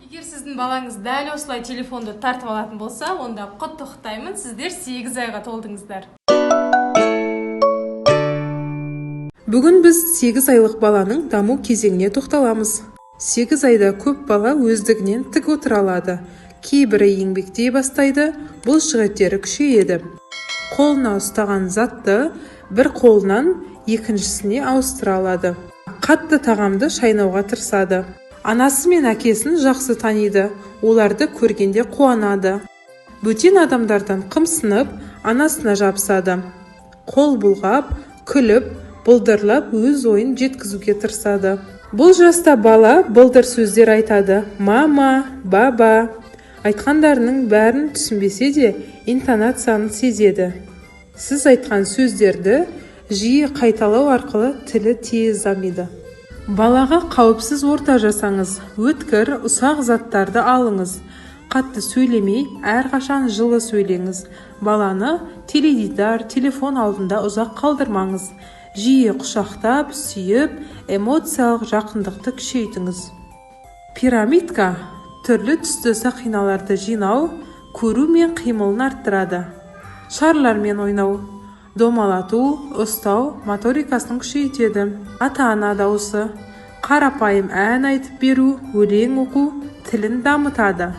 Егер сіздің балаңыз дәл осылай телефонды тартып алатын болса, онда құттықтаймын, сіздер 8 айға толдыңыздар. Бүгін біз 8 айлық баланың даму кезеңіне тоқталамыз. 8 айда көп бала өздігінен тік отыра алады. Кейбірі еңбектей бастайды, бұлшықеттері күшейеді. Қолына ұстаған затты бір қолынан екіншісіне ауыстыра алады. Қатты тағамды шайнауға тырысады. Анасы мен әкесін жақсы таниды, оларды көргенде қуанады. Бөтен адамдардан қымсынып, анасына жабысады. Қол бұлғап, күліп, былдырлап өз ойын жеткізуге тырысады. Бұл жаста бала былдыр сөздер айтады. Мама, баба. Айтқандарының бәрін түсінбесе де интонацияны сезеді. Сіз айтқан сөздерді жиі қайталау арқылы тілі тез дамиды. Балаға қауіпсіз орта жасаңыз. Өткір, ұсақ заттарды алыңыз. Қатты сөйлемей, әрқашан жылы сөйлеңіз. Баланы теледидар, телефон алдында ұзақ қалдырмаңыз. Жиі құшақтап, сүйіп, эмоциялық жақындықты күшейтіңіз. Пирамидка түрлі түсті сақиналарды жинау, көру мен қимылын арттырады. Шарлармен ойнау, домалату, ұстау моторикасын күшейтеді. Ата-ана дауысы, қарапайым ән айтып беру, өлең оқу тілін дамытады.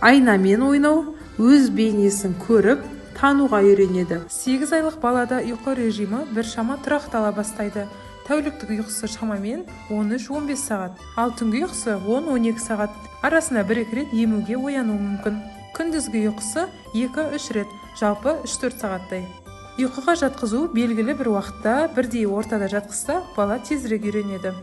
Айнамен ойнау, өз бейнесін көріп, тануға үйренеді. 8 айлық балада ұйқы режимі біршама тұрақтала бастайды. Тәуліктік ұйқысы шамамен 13-15 сағат, ал түнгі ұйқысы 10-12 сағат. Арасында 1-2 рет емуге оянуы мүмкін. Күндізгі ұйқысы 2-3 рет, жалпы 3-4 сағаттай. Ұйқыға жатқызу белгілі бір уақытта бірдей ортада жатқызса, бала тезірек үйренеді.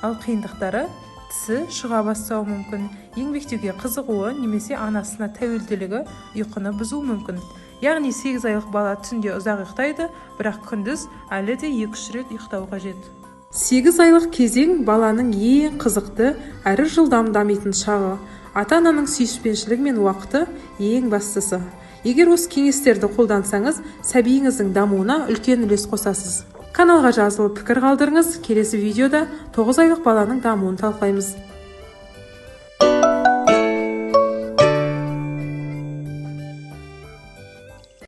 Ал қиындықтары тісі шыға бастауы мүмкін, еңбектеуге қызығуы немесе анасына тәуелділігі ұйқыны бұзуы мүмкін. Яғни 8 айлық бала түнде ұзақ ұйықтайды, бірақ күндіз әлі де 2-3 рет ұйықтау қажет. 8 айлық кезең баланың ең қызықты әрі жылдам дамитын шағы. Ата-ананың сүйіспеншілігі мен уақыты ең бастысы. Егер осы кеңестерді қолдансаңыз, сәбиіңіздің дамуына үлкен үлес қосасыз. Каналға жазылып пікір қалдырыңыз. Келесі видеода 9 айлық баланың дамуын талқылаймыз.